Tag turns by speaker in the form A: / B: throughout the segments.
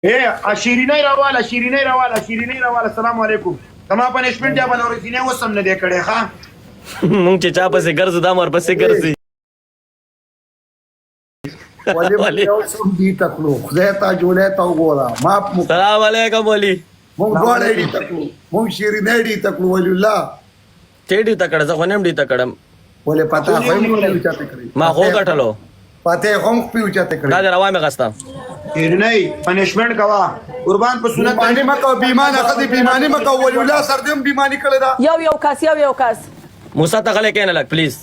A: اے اشیرینه راواله، شیرینه راواله، شیرینه راواله. السلام علیکم. زما پنشمنٹ یا بل ورځینه وسم نه دی کړی. ښا،
B: مونږ چې چا پسې ګرځو، دا مور پسې ګرځي.
C: ولې؟
B: ولې؟
C: یو څوک دی تکلو، خدای ته جوړه ته وګوره ما.
B: سلام علیکم ولی.
C: مونږ دواړه دی تکلو، مونږ شیرینه دی تکلو، ولی الله.
B: ته ډی تکړه، زه خو نیم ډی تکړم.
C: ولې؟ پتا خو یې مونږ چاته کړی.
B: ما خو ګټلو.
C: پته هم خپل چاته کړی.
B: دا د روا مې غستا.
A: شیرینه، پنشمنٹ کوا قربان په سنت.
C: بیمانی مکو، بیمانه خدي، بیمانی مکو. ولی الله سر دې هم بیمانی کړی دا.
D: یو یو کس، یو یو کس.
B: موسی ته غلې کینه لک پلیز.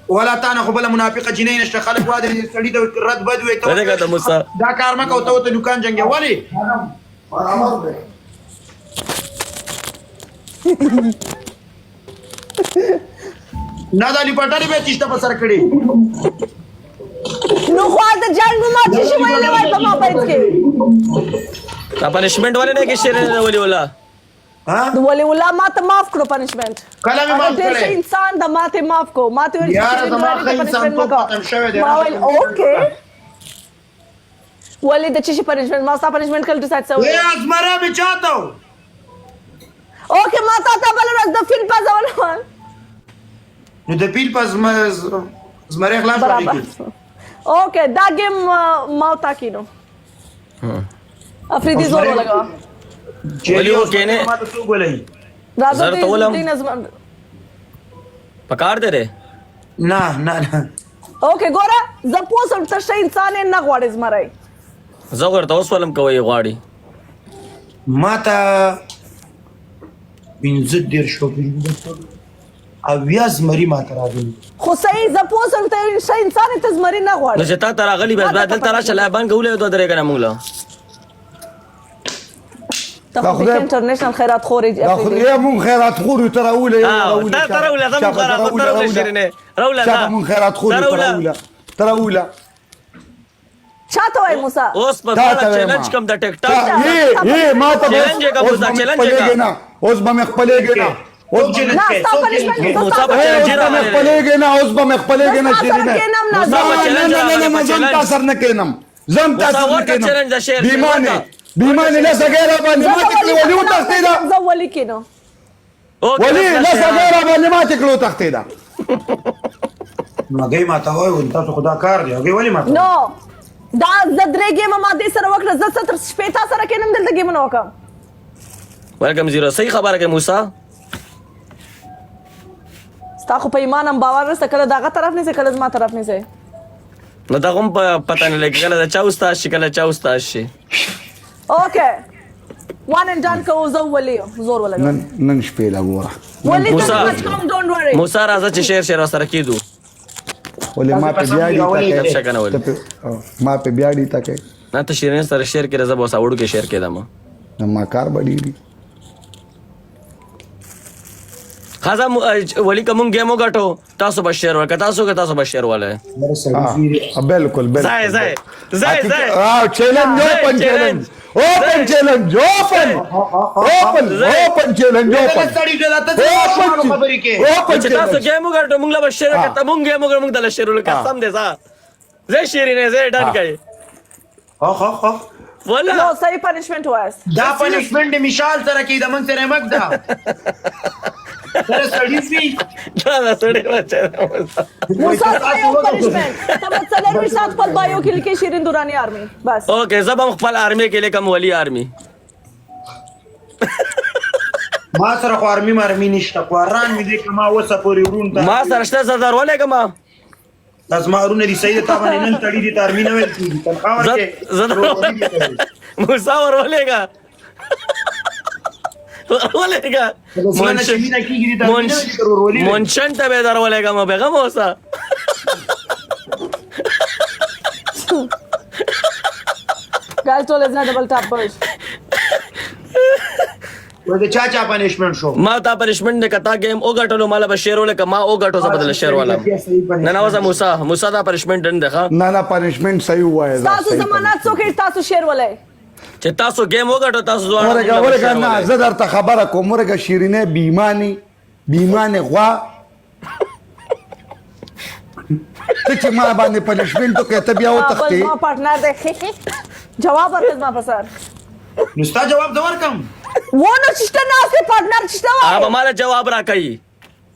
A: ولا تا نه خو بل منافقه جنې نشته. خلک وا دې سړی ته رد بد وي ته.
B: ولې کته موسی؟
A: دا کار مکو، ته ته دکان جنگي ولی.
C: برابر دی.
A: نه، دا لپټلې به چشته په سر کړی.
D: نو خو د جنگ ما چې شي ویلې وای په ما پېڅ کې.
B: تا پنشمنٹ ولې نه کې شیرینه ولی ولا؟
A: ها؟
D: نو ولی الله ما ته معاف کړو پنشمنٹ.
A: کله مې معاف
D: ډېر
A: کړی؟
D: ښه انسان د، ماته معاف کو. ماته ویل
A: یاره،
D: چې
A: زما
D: شیرین
A: ښه انسان
D: پنشمنٹ
A: توب
D: وکړه.
A: ختم شوی دی.
D: ما ویل اوکې، ولې د چی پنشمنٹ؟ ما ستا پنشمنٹ کله ډیسایډ
A: اے
D: سوی؟
A: ازمره به چاته.
D: اوکې، ما تا ته بل ورځ د فیل پزول.
A: نو د پیل پس زمره خلاص
D: برابر
A: شو.
D: اوکې، دا گیم ما تا کینو. افریدي زور ولګا.
B: ولی وکینه.
A: ما ته څوک ولای؟
D: راځه.
B: زر ته ولم.
D: دې نظم.
B: پکار دی ره.
A: نه نه نه.
D: اوکې، ګوره، زه پوه شوم ته ښه انسان یې، نه غواړې زمری.
B: زه ورته اوس ولم کوي غواړي.
A: ما ته 35 او 75 زمری ما ته راغلي.
D: خو صحیح، زه پوه شوم ته ښه انسان یې، ته زمری نه
B: نو
D: غواړې.
B: چې تا ته راغلی، بس بیا دلته راشه، لا بنګ ولې دوه درې کنه مونږ له.
D: ته خو
C: خدای-
D: انټرنیشنل خیرات خورې.
C: دا خدای، مونږ خیرات خور یو، ته راولې.
B: تا ته راوله، زه مونږ خیرات خور، ته راوله شیرینه، راوله.
C: چا
B: دا.
C: مونږ خیرات خور یو، ته
B: راوله.
C: راوله، ته راوله.
D: چاته وای موسی؟
B: اوس په
C: تا
B: دواړه
C: ته وایم.
B: چیلنج کوم د ټیک ټاک.
C: ای ما ته
B: چیلنج یې کوم،
C: اوس به مې
B: چیلنج یې
C: خپلېږي
B: کوم.
C: نه، اوس به مې خپلېږي نه، اوس به
D: نه، ستا پنشمنٹ زه
B: موسی
D: ستا
B: په
C: اوس
B: چیلنج
C: به مې
B: راغلی دی.
C: خپلېږي نه، اوس به مې خپلېږي نه.
D: زه ستا سره
C: شیرینه
D: کښېنم نه،
B: موسی په
C: نه
B: چیلنج
C: نه نه
B: راغلی،
C: نه
B: په
C: زم
B: چیلنج.
C: تا سر نه کېنم، زم تا
B: موسی
C: سر نه
B: ورکه
C: کېنم.
B: چیلنج د شعر، شعر
C: بیمانه
B: ورکه.
C: بیمانه، لسه غیره باندې
D: زه
C: ما تکړه ولی وتښتېده.
D: زه ولي کینو.
B: اوکې،
C: ولی
B: بس
C: لسه
B: شعر.
C: غیره باندې ما تکړه وتښتېده.
A: نو هغه ما ته وایي، تاسو خدا کار دی، هغه ولی ما ته؟
D: نو دا زه درې گیمه ما دې سره وکړه، زه څه تر شپې تا سره کینم دلته گیمونه وکم؟
B: ویلکم زیرو، صحیح خبره کوي موسی.
D: ستا خو په ایمان هم باور نشته، کله دغه طرف نیسې، کله زما طرف نیسې.
B: نو دا هم په پته نه لګي، کله د چا استاد شي، کله چا استاد شي.
D: اوکې، وان اند ډن کوو، زه ولي زور ولګوم.
C: نن نن شپې له ګوره.
D: ولي ته
B: موسی.
D: بچ کوم، don't worry.
B: موسی، راځه چې شعر شعر سره کېدو.
C: ولې ما په بیا ډی
A: ولې
B: څه کنه ولې؟
C: ته ما په بیا ډی تکې.
B: نه، ته شیرین سره شعر کې، زه به اوس وړو کې شعر کېدم.
C: ما کار به ډېر وي.
B: خاصه ولی کوم گیم وګټو، تاسو به شعر ورکړه، تاسو که تاسو به شعر ولې.
C: ها، بالکل بالکل.
B: ځای ځای ځای ځای.
C: ها، challenge open، challenge open، challenge open، open، open challenge open.
A: سړی دا ته خبرې کې.
C: اوپن.
B: چې تاسو گیم وګټو، مونږ له به شعر ورکړه، مونږ گیم وګټو، مونږ ته شعر ورکړه. قسم دې ځه زه شیرینه زه ډن کوي.
A: ها ها ها.
B: ولا.
D: نو صحیح پنشمنٹ وایاست.
A: دا پنشمنٹ مثال سره کې د مونږ سره مګ دا سره سړی سي.
B: دا دا سړی بچا.
D: موسی، ستا یو پنشمنٹ، ته به 24 ساعت خپل بایو کې لیکې شیرین دورانی آرمي، بس.
B: اوکې، زه به هم خپل آرمي کې لیکم ولی آرمي.
A: ما سره خو آرمي مرمي نشته، قرآن مې دې کما وسه پورې ورون ته.
B: ما سره شته، زه درولېږم.
A: دا زما ورونه دي، صحیح ده، تا باندې نن تړي دي، ته آرمي نه ویل کېږي، تنخوا ورکې.
B: زه موسی ورولېږه، ورولېږه.
A: زړه چې مینه کېږي، دي ته آرمي نه ویل کېږي، ورولي وي.
B: منشن ته به درولېږم بېغم اوسه.
D: ګایز، ټول ځای ډبل ټاپ بویز.
A: نو د چا چا پنشمنٹ شو؟
B: ما تا پنشمنٹ نه کتا گیم وګټلو، مالا به شعر ولکه، ما وګټو، زه بدل شعر والا نه نه وزه. موسی، موسی، دا پنشمنٹ نه ده.
C: نه نه، پنشمنٹ صحیح وایې.
D: تاسو ضمانت څوک یې؟ تاسو شعر ولای.
B: چې تاسو گیم وګټو، تاسو دواړه
C: ورګه ورګه، نه، زه درته خبره کوم، ورګه شیرینه، بیمانی بیمانی غوا، ته چې ما باندې پنشمنٹ وکړې، ته بیا
D: بل
C: وتښتې.
D: زما پارټنر دی. جواب ورکړه زما په سر.
A: نو ستا جواب زه ورکم.
D: ونه چې شته ناست پارټنر چې شته
B: هغه به
D: وایي.
B: ماله جواب راکوي.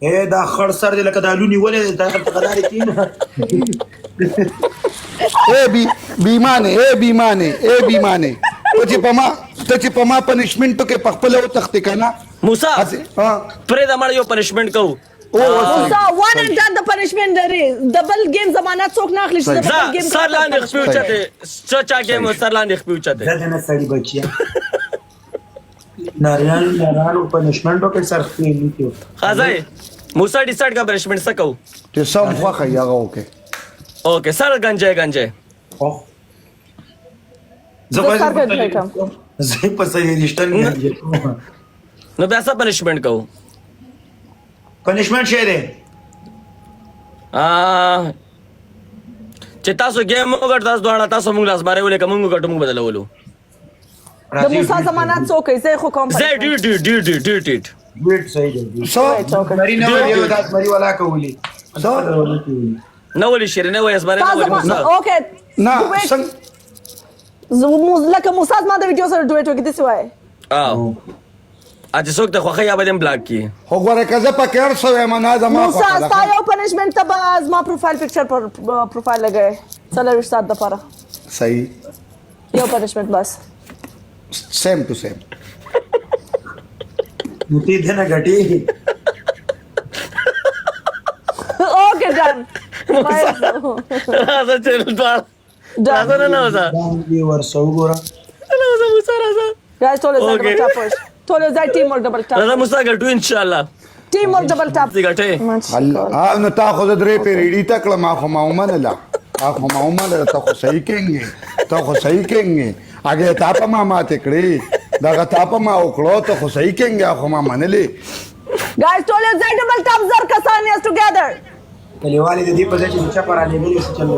A: اے دا خړ سر دی لکه دا لونی ولې دا خلک غلارې کینه.
C: اے بی بیمانه، اے بیمانه، اے بیمانه، ته چې په ما، ته چې په ما پنشمنټ کې په خپل وتښتې که نه؟
B: موسی،
C: هسې ها.
B: پرېږده مړه، یو پنشمنټ کوو.
C: او
D: موسی one and done د پنشمنټ لري. د بل ګیم ضمانت څوک نه اخلي چې د
B: ځه
D: بل ګیم
B: سر لاندې خپې اوچتې، څه چا ګیم، سر لاندې خپې اوچتې.
A: دا نه سړی بچیا، ناریان نارانو پنشمنټ وکړ، سر خپې لیکو.
B: ښه موسی، ډیسایډ کا، پنشمنټ څه کوو؟
C: چې سم خوښه یې هغه وکړي.
B: اوکې، سر ګنجی ګنجی.
A: اوه، زه
D: زه سر ګنجی کوم.
A: زه په سړي ګنجی کوم.
B: نو بیا څه پنشمنټ کوو؟
A: پنشمنټ شه دی؟
B: چې تاسو ګیم وګټ، تاسو دواړه، تاسو موږ لاس بارې ولې، که موږ وګټو موږ بدلولو.
D: د موسی ضمانت څوک کوي؟ زه خو کوم.
B: زه ډیټ ډیټ ډیټ ډیټ ډیټ ډیټ.
A: ډیټ صحیح دی.
C: څه؟
A: مری نه وی، دا مری ولا کولی.
C: څه؟
B: نه ولې شیرینه وای ازمارې، نه ولې موسی.
D: اوکې.
C: نه څنګه؟
D: لکه موسی زما د ویډیو سره ډویټ وکړي، داسې وایي.
B: او اچ څوک ته خوخه یا به دم بلاک کی.
C: خو ګوره که زه پکې هر څه وایم، نه زما
D: موسی
C: خوښه ده.
D: ستا یو پنشمنټ، ته به زما پروفایل پکچر پر پروفایل لګوې 24 ساعت دپاره.
C: صحیح.
D: یو پنشمنټ بس.
C: سیم ټو سیم.
A: نو ته دې نه غټي.
D: اوکې، ډن.
B: راځه چې دواړه راځه. نه نه وځه.
A: دې ورسو ګوره.
B: نه وځه موسی، راځه.
D: ګایز، ټول ځای
B: Okay.
D: ډبل ټاپ پوش، ټول ځای ټیم ورک ډبل ټاپ.
B: راځه موسی، ګټو ان شاء الله.
D: ټیم ورک ډبل ټاپ.
B: دې ګټې.
C: الله، نو تا خو زه درې پیریډي تکړه، ما خو ما ومنله، تا خو ما ومنله. ته خو صحیح کېږي، ته خو صحیح کېږي. اګه تا په ما ماته کړې، دغه تا په ما وکړو، ته خو صحیح کېږي، خو ما منلې.
D: ګایز، ټول ځای ډبل ټاپ، 1000 کسان یاست ټوګیدر.
A: کلیوالې د دې په ځای چې چا پر لګولې شي، چلو.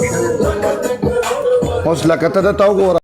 C: اوس لکه ته د تا وګوره.